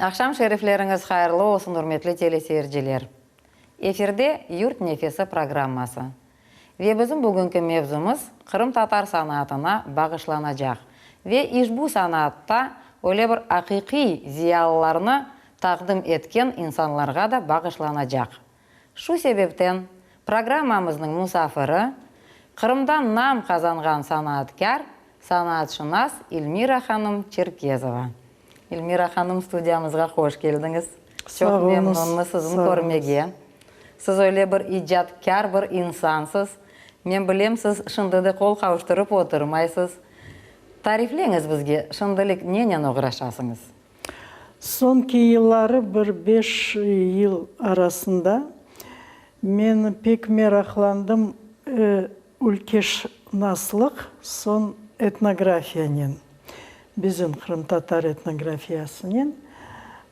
Aqşam şerifleriñiz hayırlı olsun, ürmetli teleseyirciler! Efirde Yurt nefesi programması. Ve bizim bugünki mevzumız qırımtatar sanatına bağışlanacaq ve işbu sanatta öyle bir aqiqiy ziyalılarnı taqdim etken insanlarğa da bağışlanacaq. Şu sebepten programmamıznıñ musafiri, Qırımda nam qazanğan sanaatkâr, sanaatşınas İlmira hanım Çerkezova. İlmira hanım, studiyamızğa hoş keldiñiz. Çoq memnunmız sizni körmege. Siz öyle bir icatkâr bir insansız. Men bilem, siz şimdi de qol qavuştırıp oturmaysız. Tarifleñiz bizge, şimdilik nenen oğraşasıñız? Soñki yılları, bir beş yıl arasında, men pek meraqlandım ülkeşınaslıq, soñ etnografiyanen, bizim qırımtatar etnografiyasınen.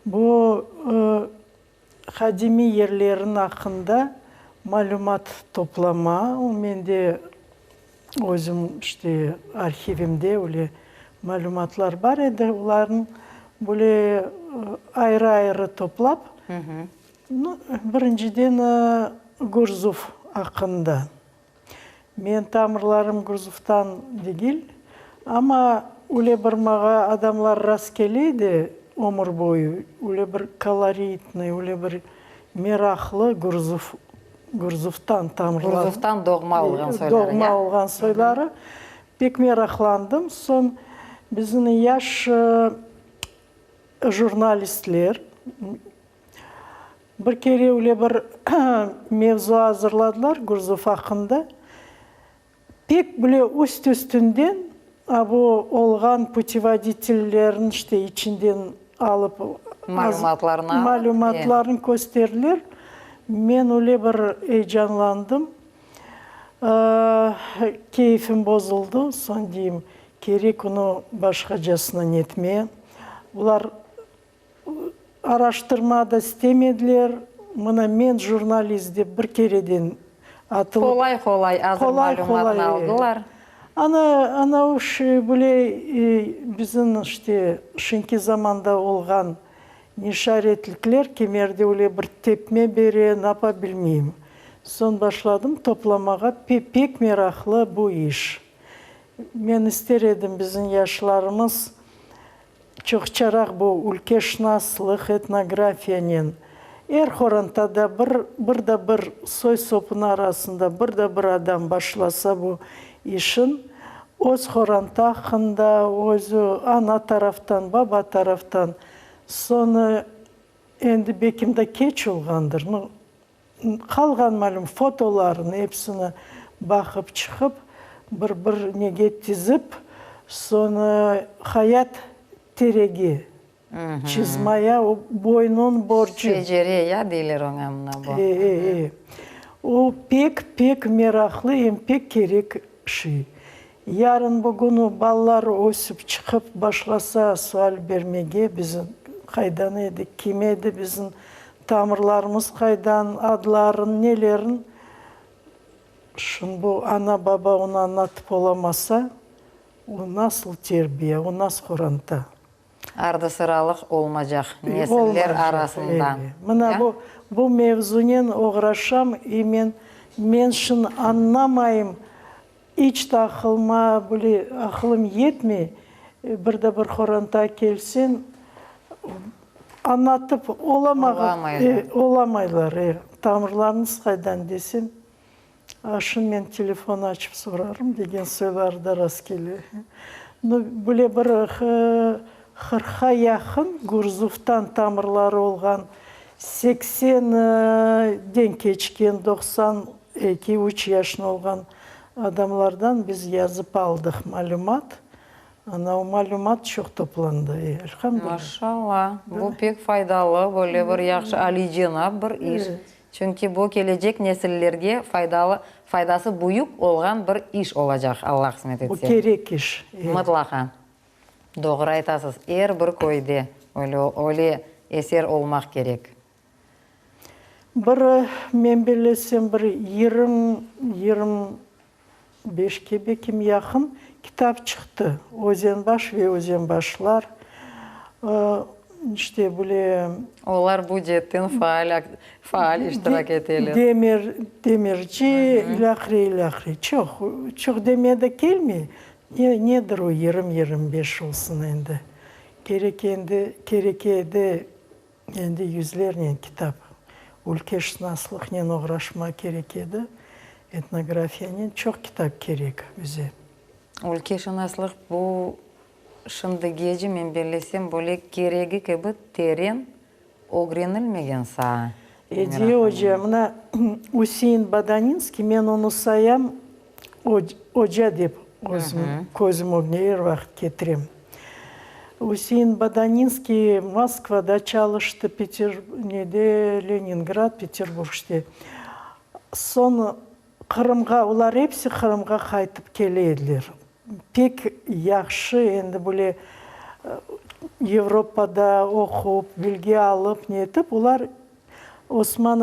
Bu qadimiy yerlerin aqqında malümat toplama, o mende Özüm işte arhivimde öyle malümatlar bar edi, olarnı böyle ayrı-ayrı toplap, nu, birinciden Gurzuf aqqında. Men tamırlarım Gurzuftan degil, amma öyle bir mağa adamlar rastkele edi ömür boyu, öyle bir koloritnıy, öyle bir meraqlı Gurzuf Gurzuftan tamırlar. Gurzuftan doğma olğan soyları, ya? Doğma olğan soyları. Pek meraqlandım. Soñ bizim yaş jurnalistler bir kere öyle bir mevzu azırladılar Gurzuf aqqında. Pek bile üst-üstünden a bu olğan putevoditellerniñ işte içinden alıp Malümatlarını alıp, malümatlarını kösterdiler. Men öyle bir eyecanlandım. Keyfim bozuldı. Soñ deyim, kerek onı başqacasına netme. Bular Araştırma da istemediler. Mına men jurnalist dep bir kereden atılıp. Qolay-qolay azır malümatnı aldılar. Ana, ana uş böyle bizim işte şimdiki zamanda olğan nişaretlikler kemerde öyle bir tepme bere, napa bilmeyim. Soñ başladım toplamağa, pek meraqlı bu iş. Men ister edim bizim yaşlarımız Çoqçaraq bu ülkeşınaslıq, etnografiyanen er qorantada bir, bir de bir soy-sopnıñ arasında bir de bir adam başlasa bu işin, öz qoranta aqqında, özü ana taraftan, baba taraftan, soñı endi bekim de keç olğandır, nu, Qalğan malüm fotolarnı episini baqıp çıqıp, bir bir nege tizip, soñı hayat teregi çizmaya o boynun borcu. Şecere ya deyler oña mına bu. E, e, e. O pek, pek meraqlı em pek kerek şey. Yarın bugün o balalar ösip çıqıp başlasa sual bermege, bizim qaydan edik, kim edi bizim Tamırlarımız qaydan, adların, nelerin, şun bu ana-baba onı añlatıp olamasa, o nasıl terbiye, o nas qoranta? Ardı-sıralıq olmacaq nesiller arasında. Mına bu, bu mevzunen oğraşam i men, men şun añlamayım, iç te aqılıma böyle aqılım yetmey, bir de bir qoranta kelseñ, Añlatıp olamaylar, e, tamırlarıñız qaydan desem, a şun men telefon açıp sorarım degen soyları da rastkele. Nu, böyle bir qırqqa yaqın Gurzuftan tamırları olğan, 80 den keçken, 92, üç yaşında olğan adamlardan biz yazıp aldıq malümat. Ana, o malümat çoq toplandı, elhamdülilâ. Maşallah, bu pek faydalı, böyle bir yahşı, alicenap bir iş. Çünki bu kelecek nesillerge faydalı, faydası büyük olğan bir iş olacaq, Alla qısmet Bu etse. kerek iş, e. Mıtlaqa. Doğru aytasız, er bir köyde öyle, öyle eser olmaq kerek. Bir, men bellesem, bir yirmi, 25-ke bekim yaqın kitap çıqtı, Özenbaş ve özenbaşlar. İşte, böyle. Olar bu ceetten faal, faal iştirak eteler. Demir, demirci, ilâhre, ilâhre. Çoq, çoq demeye de kelmey. Ne, nedir o yirmi, 25 olsun endi. Kerek endi, kerek edi endi yüzlernen kitap. Ülkeşınaslıqnen oğraşma kerek edi, etnografiyanen çoq kitap kerek bize. Ülkeşınaslıq bu Şimdigece, men bellesem, böyle keregi kibi teren ögrenilmegen saa. Ediye oca, mına Üsein Badaninskiy, men onı sayam oca dep özüm közüm ögüne er vaqıt ketirem. Üsein Badaninskiy Moskvada çalıştı, Peter, nede, Leningrad, Peterburgde. Soñ Qırımğa, olar episi Qırımğa qaytıp kele ediler. Pek yahşı, endi böyle Avropada oqup, bilgi alıp, netip, olar Osman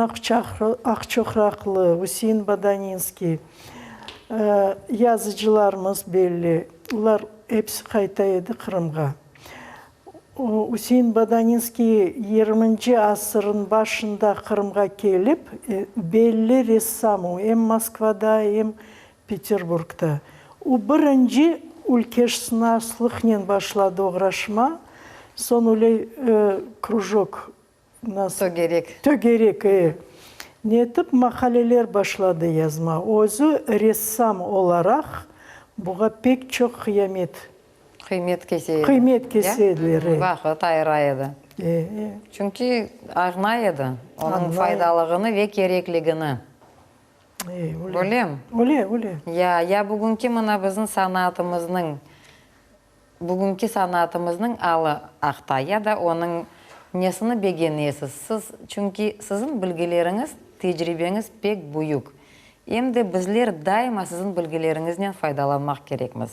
Aqçoqraqlı, Üsein Bodaninskiy, yazıcılarımız belli, olar episi qayta edi Qırımğa. Üsein Bodaninskiy yirminci asırnıñ başında Qırımğa kelip, belli ressam o, em Moskvada, em Peterburgda. O birinci ülkeşınaslıqnen başladı oğraşma, soñ öyle krujok, nasıl? Tögerek. Tögerek, e. Netip maqaleler başladı yazma. Özü ressam olaraq buğa pek çoq qıyamet Qıymet kese edi. Qıymet kese ediler, e. Vaqıt ayıra edi. E, e. Çünki añlay edi onıñ faydalığını ve kerekligini. E, öyle. Öylemi? Öyle, öyle. Ya, ya bugünki mına bizim sanatımıznıñ, bugünki sanatımıznıñ alı aqta ya da onıñ nesini begenesiz siz? Çünki siziñ bilgileriñiz, tecribeñiz pek büyük. Em de bizler daima siziñ bilgileriñiznen faydalanmaq kerekmiz.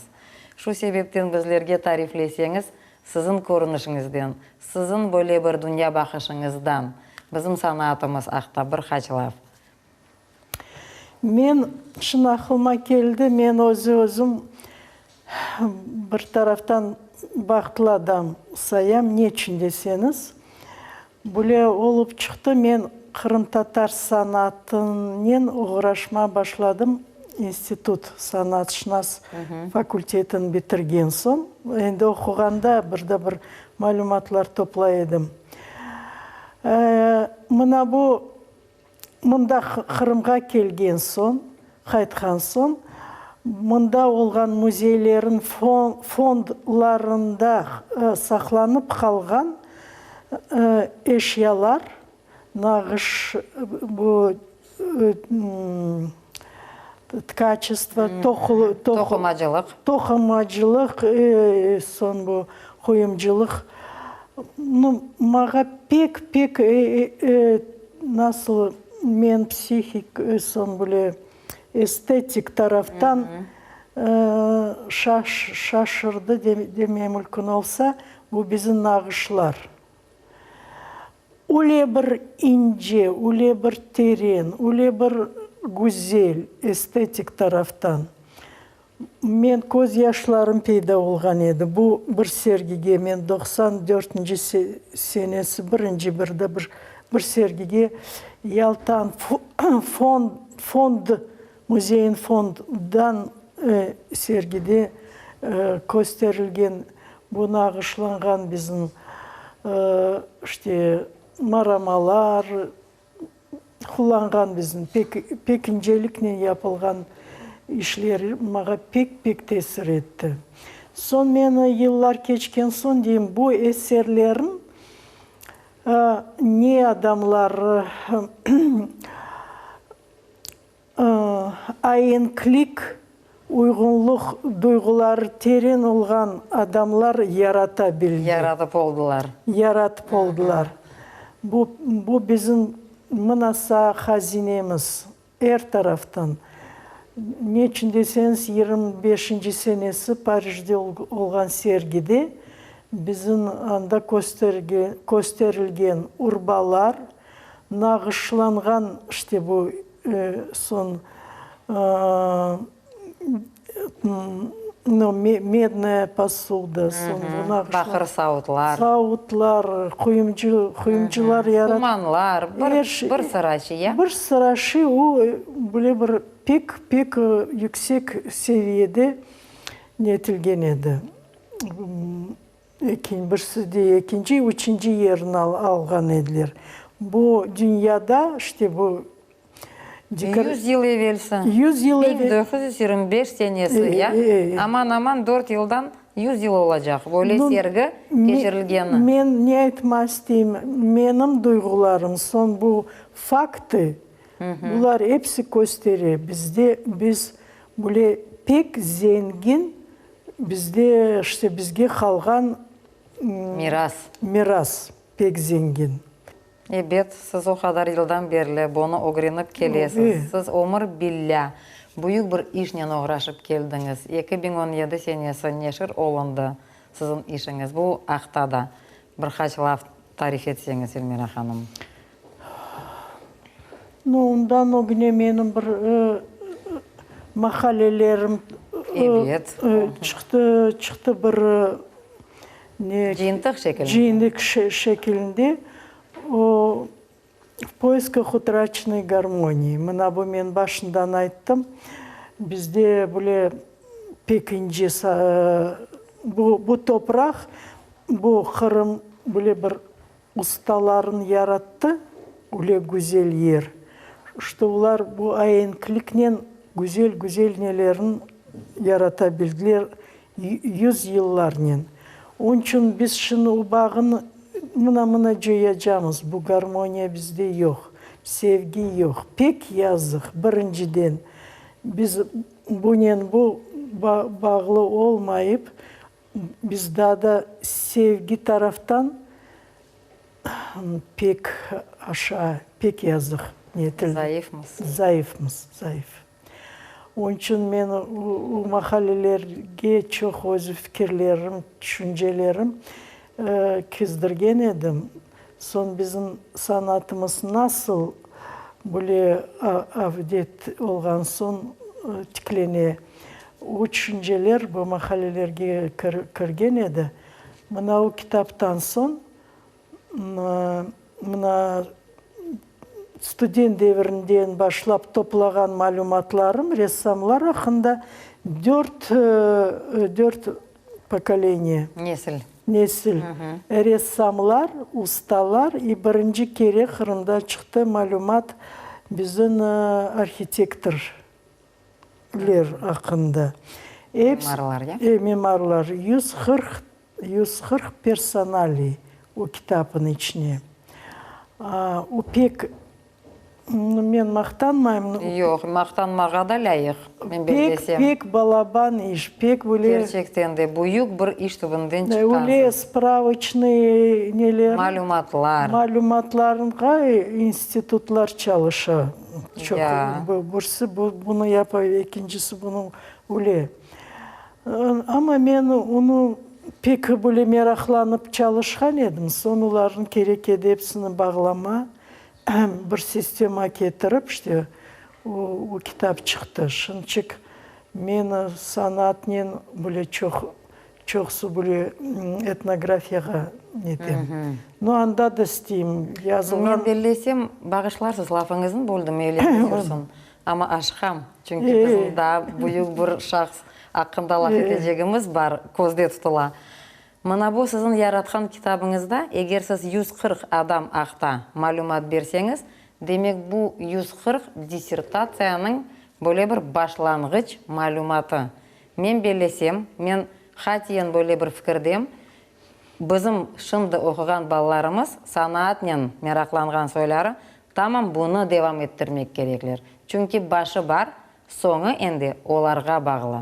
Şu sebepten bizlerge tarifleseñiz, siziñ körünişiñizden, siziñ böyle bir dünyabaqışıñızdan bizim sanatımız aqta bir qaç laf. Men, şunı aqlıma keldi, men özü-özüm bir taraftan bahtlı adam sayam, neçün deseñiz, Böyle olıp çıqtı, men qırımtatar sanatınen oğraşma başladım institut, sanatşınas fakultetini bitirgen soñ. Endi oquğanda bir de bir malümatlar toplay edim. Mına bu Mında Qırımğa kelgen soñ, qaytqan soñ, mında olğan müzeylerin fondlarında saqlanıp qalğan eşyalar, nağış, bu tkaçestvo, toqumacılıq, toqumacılıq, soñ bu quyumcılıq, maña pek-pek Nasıl men psihik, soñ böyle estetik taraftan şaşırdı demeye mümkün olsa, bu bizim nağışlar. Öyle bir ince, öyle bir teren, öyle bir güzel estetik taraftan. Men köz yaşlarım peyda olğan edi. Bu bir sergige men 94-nci senesi birinci bir de bir bir sergige Yaltan fond fond müzeyin fonddan sergide kösterilgen bu nağışlanğan bizim işte maramalar, Qullanğan bizim pek, pek inceliknen yapılğan işler maña pek-pek tesir etti. Soñ meni yıllar keçken soñ deyim, bu eserlerin ne adamlar Aenklik, uyğunluq duyğuları teren olğan adamlar yarata bildi. Yaratıp oldılar. Yaratıp oldılar. Bu, bu bizim mınasa hazinemiz, er taraftan. Neçün deseñiz, 25-nci senesi Parijde olğan sergide bizim anda kösterilgen urbalar, Nağışlanğan işte bu soñ. No, mednaya posuda, soñ nağışlar. Baqır savutlar. Savutlar, quyumcı, quyumcılar yarat. Qumanlar, bir, bir sıra şey, ya? Bir sıra şey, o, böyle bir pek, pek yüksek seviyede netilgen edi. Birisi de ekinci, üçünci yerini alğan ediler. Bu dünyada, işte bu 100 yıl evelsi. 100 yıl evel. 1925 senesi, ya? Aman-aman dört yıldan 100 yıl olacaq böyle sergi keçirilgeni. Men ne aytmaq isteyim, menim duyğularım, soñ bu faktı, bular episi köstere, bizde, biz böyle pek zengin, bizde, işte, bizge qalğan Miras. Miras pek zengin. Ebet, siz o qadar yıldan berli bunı ögrenip kelesiz. Siz ömür billâ büyük bir işnen oğraşıp keldiñiz. 2017 senesi neşir olundı siziñ işiñiz. Bu aqta da bir qaç laf tarif etseñiz, Elmira hanım. No, ondan ögüne menim bir maqalelerim Ebet. çıqtı, çıqtı bir Ne, Cıyıntıq şekilinde. Cıyınıq şekilinde o, V poiskah utraçennoy garmonii. Mına bu men başından ayttım. Bizde böyle pek ince bu, bu topraq, bu Qırım böyle bir ustaların yarattı, öyle güzel yer, şto olar bu aenkliknen güzel-güzel nelerin yarata bildiler yüz yıllarnen. Onçün biz şimdi o bağnı mına-mına coyacamız, bu garmoniya bizde yoq, sevgi yoq. Pek yazıq, birinciden, biz bunen bu bağlı olmayıp, Biz daa da sevgi taraftan pek aşağı, pek yazıq netildik. Zayıfmız. Zayıfmız, zayıf. Onıñ içün men o maqalelerge çoq öz fikirlerim, tüşüncelerim kezdirgen edim. Soñ bizim sanatımız nasıl böyle avdet olğan soñ tiklene, o tüşünceler bu maqalelerge kirgen edi. Mına o kitaptan soñ, mına student devirinden başlap toplağan malümatlarım ressamlar aqqında dört, dört pokoleniye. Nesil. Nesil. Ressamlar, ustalar i birinci kere Qırımda çıqtı malümat bizim arhitektorler aqqında. Mimarlar, ya? E, mimarlar. 140, 140 personaliy o kitapnıñ içine. O pek Men maqtanmayım. Yoq, maqtanmağa da lâyıq, men bellesem. Pek, pek balaban iş, pek öyle. Kerçekten de, büyük bir iş tübünden çıqqansız. Öyle spravıçnıy neler. Malümatlar. Malümatlarğa institutlar çalışa. Çoq. Birisi bunı yapa, ekincisi bunı, öyle. Amma men onı pek böyle meraqlanıp çalışqan edim, soñ olarnıñ kerek edi episini bağlama. Bir sistema ketirip, işte, o kitap çıqtı. Şınçik men sanatnen böyle çoq, çoqusı böyle etnografiyağa netem. No, anda da isteyim, yazılğan. Men bellesem, bağışlarsız, lafıñıznı böldim, Elif buyursın, amma aşıqam, çünki bizim daa büyük bir şahs aqqında laf etecegimiz bar, közde tutula. Mına bu siziñ yaratqan kitabıñızda eger siz 140 adam aqta malümat berseñiz, demek bu 140 dissertatsiyanıñ böyle bir başlanğıç malümatı. Men bellesem, men qatiyen böyle bir fikirdem, bizim şimdi oquğan balalarımız sanaatnen meraqlanğan soyları tamam bunı devam ettirmek kerekler. Çünki başı bar, Soñu endi olarğa bağlı.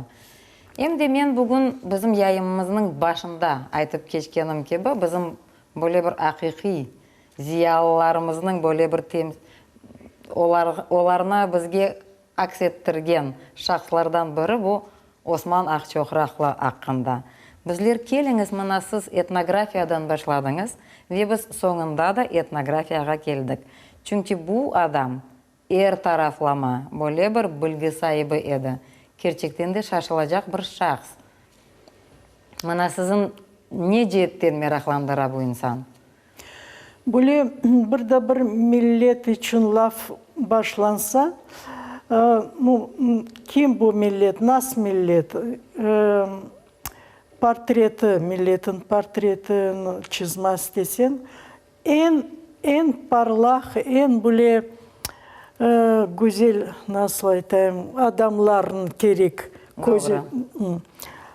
Em de men bugün bizim yayınımıznıñ başında aytıp keçkenim kibi, bizim böyle bir aqiqiy ziyalılarımıznıñ böyle bir olar olarnı bizge aks ettirgen şahslardan biri bu Osman Aqçoqraqlı aqqında. Bizler keliñiz mına siz etnografiyadan başladıñız ve biz soñunda da etnografiyağa keldik. Çünki bu adam Er taraflama böyle bir bilgi saibi edi. Kerçekten de şaşılacaq bir şahs. Mına siziñ ne ceetten meraqlandıra bu insan? Böyle bir de bir millet içün laf başlansa, nu, kim bu millet, nas millet, portreti, milletin portretini çizma istesen, eñ, eñ parlaq, eñ böyle güzel, nasıl aytayım, adamlarnıñ kerek közü.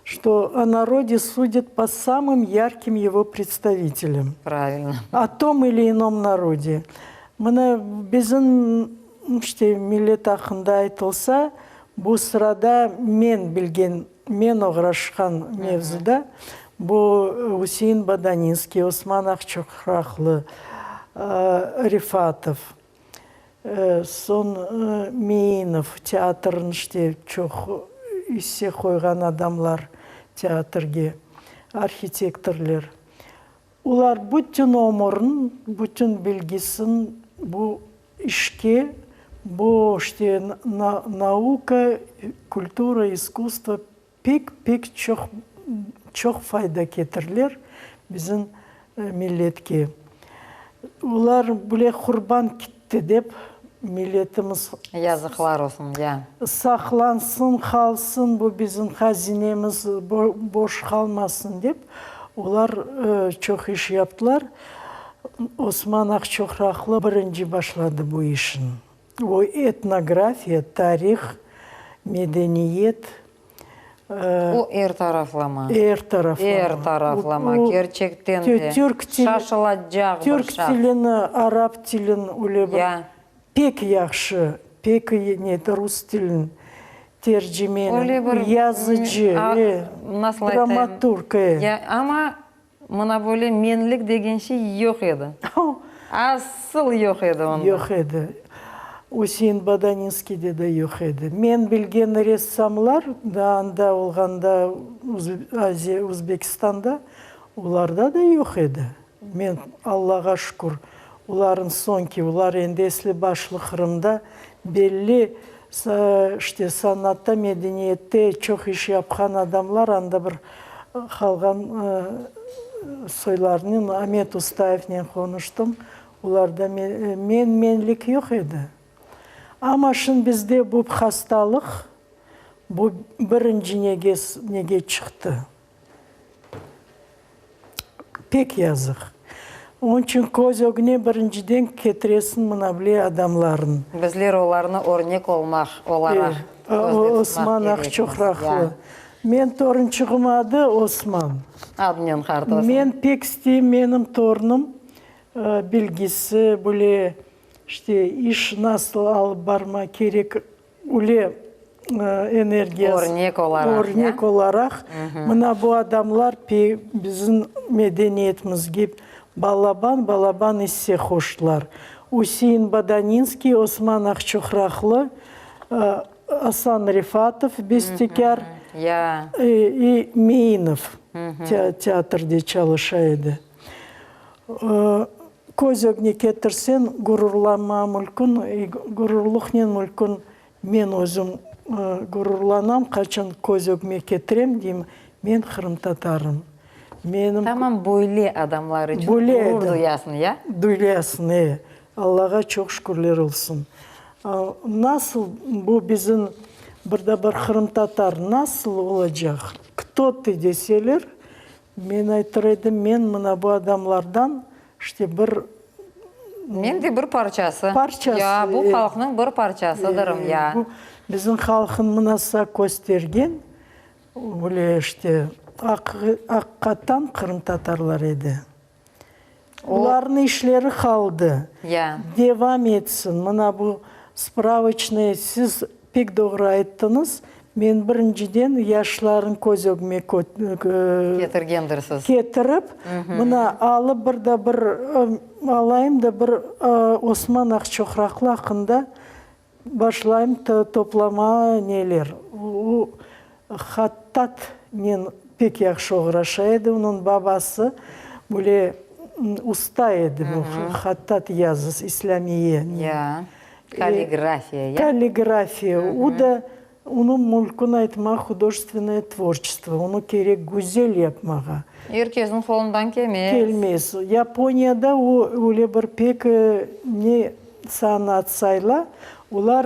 Çto o narode sudят po samım yarkim ego predstavitelyam. Pravilno. O tom ili inom narode. Mına bizim işte millet aqqında aytılsa, bu sırada men bilgen, men oğraşqan mevzuda bu Üsein Bodaninskiy, Osman Aqçoqraqlı, Refatov, Soñ Meinov, teatrnı işte çoq isse qoyğan adamlar teatrge, arhitektorler. Olar bütün ömürin, bütün bilgisin bu işke, bu işte nauka, kultura, iskusstvo pek, pek çoq, çoq fayda ketirler bizim milletke. Olar bile qurban kitti dep milletimiz. Yazıqlar olsun, ya. Saqlansın, qalsın, bu bizim hazinemiz boş qalmasın dep, olar çoq iş yaptılar. Osman Aqçoqraqlı birinci başladı bu işni. O etnografiya, tarih, medeniyet. O er taraflama. Er taraflama. Er taraflama, kerçekten de. Şaşılacaq bir şahs. Türk tilini, arap tilini öyle bir pek yahşı, pek ne rus tilini tercimeni, yazıcı, dramaturg. Amma Mına böyle menlik degen şey yoq edi. Asıl yoq edi onda. Yoq edi. Üsein Bodaninskiyde de yoq edi. Men bilgen ressamlar da anda olğanda, Aziya, Özbekistanda, olarda da yoq edi. Men, Allağa şükür, olarnıñ soñki, olar endi esli-başlı Qırımda belli, işte, sanatta, medeniyette çoq iş yapqan adamlar, anda bir Qalğan soylarnen, Amet Ustayevnen qonuştım, olarda men-menlik yoq edi. Amma şimdi bizde bu hastalıq, bu birinci nege nege çıqtı. Pek yazıq. Onıñ içün köz ögüne birinciden ketiresiñ mına bile adamlarnı. Bizler olarnı örnek olmaq olaraq közde tutmaq Osman Aqçoqraqlı. Men torunçığım adı Osman. Adınen qart olsun. Men pek isteyim menim torunım bilgisi, böyle işte iş nasıl alıp barma kerek öyle energiyası. Örnek olaraq. Örnek olaraq. Mına bu adamlar bizim medeniyetimizge balaban balaban isse qoştılar. Üsein Bodaninskiy, Osman Aqçoqraqlı, Asan Refatov, bestekâr, i Meinov teatrde çalışa edi. Köz ögüne ketirseñ, gururlanma mülkün, gururlıqnen mülkün, men özüm gururlanam, qaçan köz ögüme ketirem, deyim, men qırımtatarım. Menim. Tamam böyle adamlar içün gurur duyasıñ, ya? Duyasıñ, e. Allağa çoq şükürler olsun. Nasıl bu bizim bir de bir qırımtatar nasıl olacaq, kto tı deseler, men aytır edim, men mına bu adamlardan işte bir. Men de bir parçası. Parçası. Ya, bu halqnıñ bir parçasıdırım, ya. Bu bizim halqın mınasa köstergen, öyle işte aqiqattan qırımtatarlar edi. Olarnıñ işleri qaldı. Devam etsin. Mına bu spravoçnıy, siz pek doğru ayttıñız. Men birinciden yaşlarnı köz ögüme Ketirgendirsiz. Ketirip, mına alıp bir de bir alayım da bir Osman Aqçoqraqlı aqqında Başlayım toplama neler. O, hattatnen pek yahşı oğraşa edi. Onıñ babası böyle usta edi bu hattat yazısı, islâmiye. Ya, kalligrafiya, ya? Kalligrafiya. O da. Onı mülkün aytmaq hudojestvennoye tvorçestvo, onı kerek güzel yapmağa. Er kesniñ qolundan kelmez. Kelmez. Yaponiyada o öyle bir pek ne sanat sayıla, olar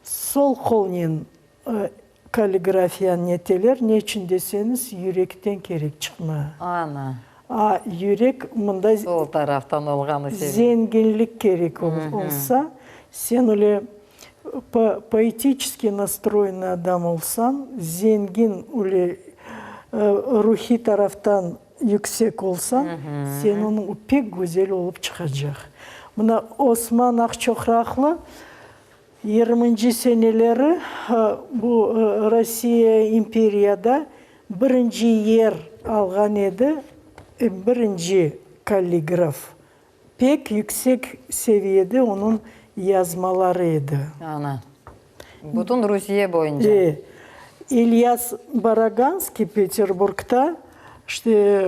sol qolnen kalligrafiyanı neteler, neçün deseñiz, yürekten kerek çıqma. Ana. A, yürek mında. Sol taraftan olğanı sebep. Zenginlik kerek olsa, sen öyle Poetiçeskiy nastroyennıy adam olsañ, zengin, öyle ruhiy taraftan yüksek olsañ, seniñ o pek güzel olıp çıqacaq. Mına Osman Aqçoqraqlı yirminci seneleri bu Rossiya imperiyada birinci yer alğan edi, birinci kalligraf. Pek yüksek seviyede onıñ yazmaları edi. Ana. Bütün Rusiye boyunca. E. İlyas Boraganskiy Peterburgda, işte,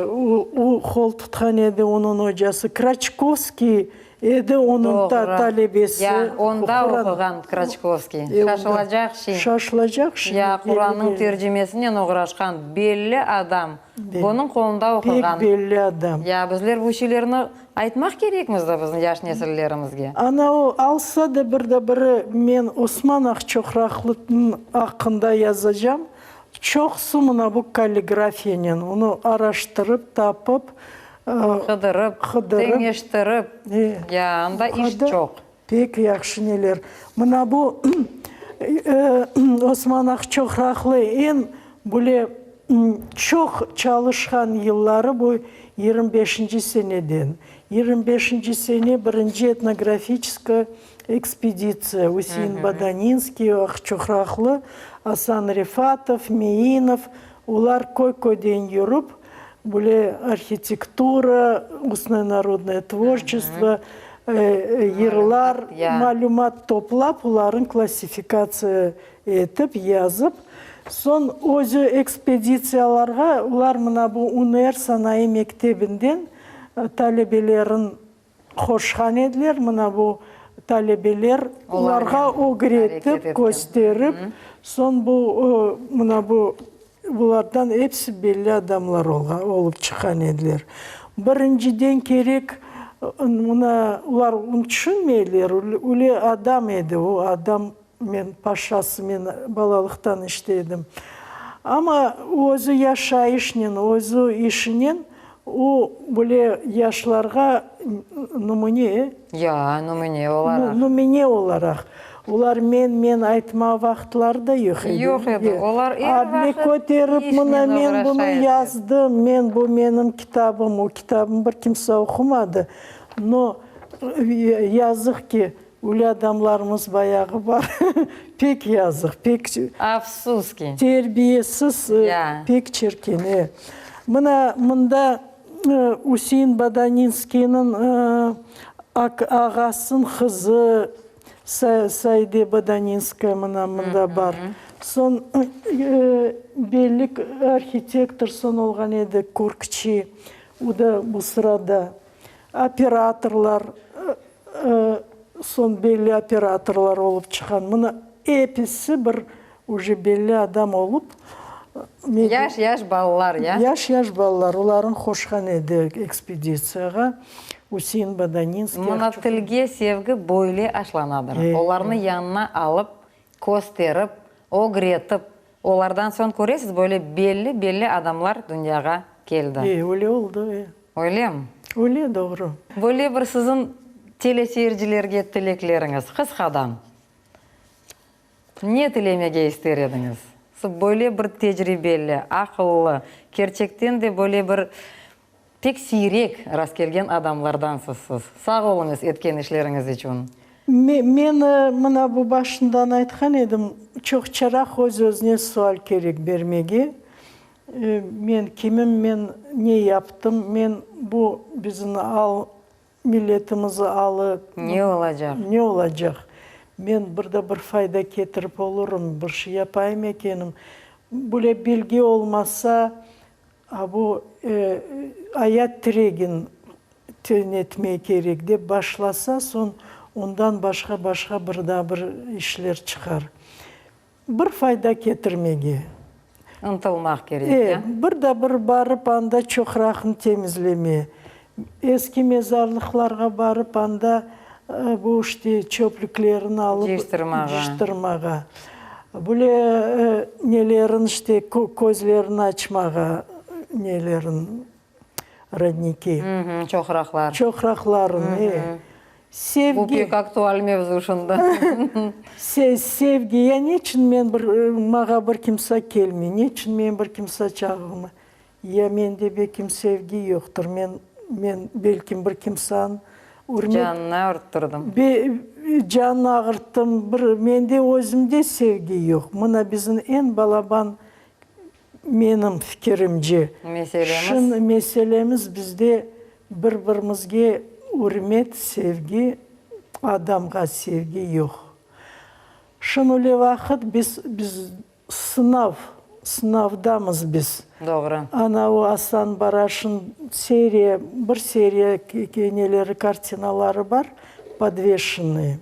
o qol tutqan edi, onıñ ocası. Kraçkovskiy edi onıñ talebesi. Ya, onda oquğan Kraçkovskiy. Şaşılacaq şey. Şaşılacaq şey. Ya, Qurannıñ tercimesinen oğraşqan belli adam. Bunıñ qolunda oquğan. Pek belli adam. Ya bizler bu şeylerni aytmaq kerekmiz da bizim yaş nesillerimizge. Ana o alsa da bir de biri men Osman Aqçoqraqlı'nıñ aqqında yazacam, çoqsu mına bu kalligrafiyanen onı araştırıp, tapıp, Qıdırıp, teñeştirip, ya anda iş çoq. Pek yahşı neler. Mına bu Osman Aqçoqraqlı eñ böyle çoq çalışqan yılları bu 25-nci seneden. 25-nci sene birinci etnografiçeska ekspeditsiya Üsein Bodaninskiy, Aqçoqraqlı, Asan Refatov, Meinov, olar köy-köyden yürip, Böyle arhitektura, ustnoye narodnoye tvorçestvo, yırlar, malümat toplap, olarnı klassifikatsiya etip, yazıp, soñ özü ekspeditsiyalarğa, olar mına bu UNR sanayı mektebinden talebelerin Qoşqan ediler, mına bu talebeler olarğa ögretip, kösterip, soñ bu, mına bu, bulardan episi belli adamlar olıp çıqqan ediler. Birinciden kerek, mına, olar onı tüşünmeyler, öyle adam edi, o adam, men paşası, men balalıqtan işte edim. Amma özü yaşayışnen, özü işinen O, böyle yaşlarğa numüne, e? Ya, numüne olaraq. Numüne olaraq. Olar men, men aytma vaqıtları da yoq edi. Yoq edi. Olar er vaqıt işnen köterip, mına men bunı yazdım, men, bu menim kitabım, o kitabım bir kimse oqumadı. No, yazıq ki, öyle adamlarımız bayağı bar. Pek yazıq, pek. Afsus ki. Terbiyesiz, pek çirkin, e. Mına mında Üsein Bodaninskiyniñ ağasınıñ qızı Saide Bodaninskaya mına mında bar. Soñ belli arhitektor soñ olğan edi, Kürkçi, o da bu sırada. Operatorlar, soñ belli operatorlar olıp çıqqan. Mına episi bir Uje belli adam olıp. Yaş-yaş balalar, ya? Yaş-yaş balalar, olarnı qoşqan edi ekspeditsiyağa. Üsein Bodaninskiy. Mına tilge sevgi böyle aşlanadır. Olarnı yanına alıp, kösterip, ögretip, olardan soñ köresiz, böyle belli-belli adamlar dünyağa keldi. E, öyle oldı, e. Öylemi? Öyle, doğru. Böyle bir siziñ teleseyircilerge tilekleriñiz, qısqadan. Ne tilemege ister ediñiz? Siz böyle bir tecribeli, aqıllı, kerçekten de böyle bir pek siyrek rastkelgen adamlardansız siz. Sağ oluñız etken işleriñiz içün. Men mına bu başından aytqan edim, çoqçaraq öz-özüne sual kerek bermege. Men kimim, men ne yaptım, men bu bizim al Milletimiz alı. Ne olacaq? Ne olacaq? Men bir de bir fayda ketirip olurım, bir şey yapayım ekenim. Böyle bilgi olmasa, a bu ayat tiregin netmey kerek dep başlasa, soñ ondan başqa-başqa bir daa bir işler çıqar. Bir fayda ketirmege. Ntılmaq kerek, E, ya? Bir da bir barıp anda çoqraqnı temizleme. Eski mezarlıqlarğa barıp anda bu işte çöplüklerini alıp Cıyıştırmağa. cıyıştırmağa. Böyle nelerin işte közlerini açmağa nelerin rodniki. Çoqraqlar. Çoqraqların, e. Sevgi. Bu pek aktual mevzu şimdi. Sevgi. Ya neçün men bir, mağa bir kimsa kelmey? Neçün meni bir kimsa çağırmay? Ya mende belkim sevgi yoqtır? Men, men belkim bir kimsanıñ ürmet. Canını ağırttırdım. Canını ağırttım. Bir, mende özümde sevgi yoq. Mına bizim eñ balaban Menim fikirimce, Meselemiz? Meselemiz bizde bir-birimizge ürmet, sevgi, adamğa sevgi yoq. Şunule vaqıt biz, biz sınav, sınavdamız biz. Doğru. Ana o Asan Baraşnıñ seriya, bir seriya neleri, kartinaları bar, Podveşennyy.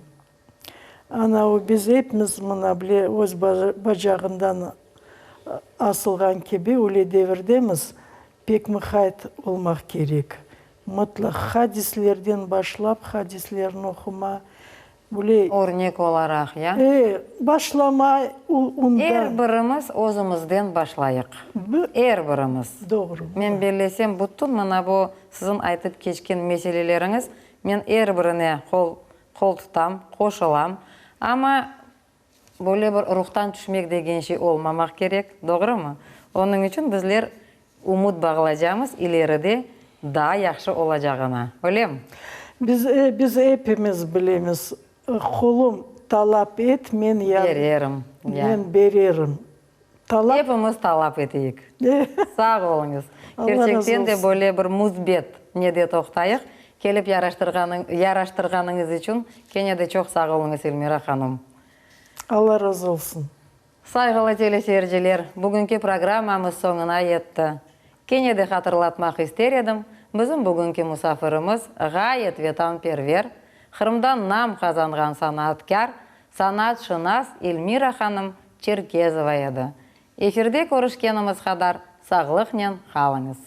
Ana o biz epimiz mına bile öz bacağından asılğan kibi öyle devirdemiz, pek mıqayt olmaq kerek. Mıtlaq hadislerden başlap, hadislerni oquma, böyle. Örnek olaraq, ya? E, başlama ondan. Er birimiz özümizden başlayıq. Er birimiz. Doğru. Men bellesem, bütün mına bu siziñ aytıp keçken meseleleriñiz, men er birine qol Qol tutam, qoşulam. Amma böyle bir ruhtan tüşmek degen şey olmamaq kerek, doğrumı? Onıñ içün bizler ümüt bağlacamız ileride daa yahşı olacağına, öylemi? Biz, biz epimiz bilemiz, qulum, talap et, men yar. Bererim, ya. Men bererim. Talap. Epimiz talap eteyik. Sağ oluñız. Allah razı Kerçekten de olsun. böyle bir müsbet nede toqtayıq. Kelip yaraştırğanıñ, yaraştırğanıñız içün kene de çoq sağ oluñız, Elmira hanım. Allah razı olsun. Sayğılı teleseyirciler, bugünki programmamız soñuna yetti. Kene de hatırlatmaq ister edim, bizim bugünki musafirimiz ğayet vetanperver, Qırımda nam qazanğan sanaatkâr, Sanatşınas Elmira hanım Çerkezova edi. Efirde körüşkenimiz qadar sağlıqnen qalıñız.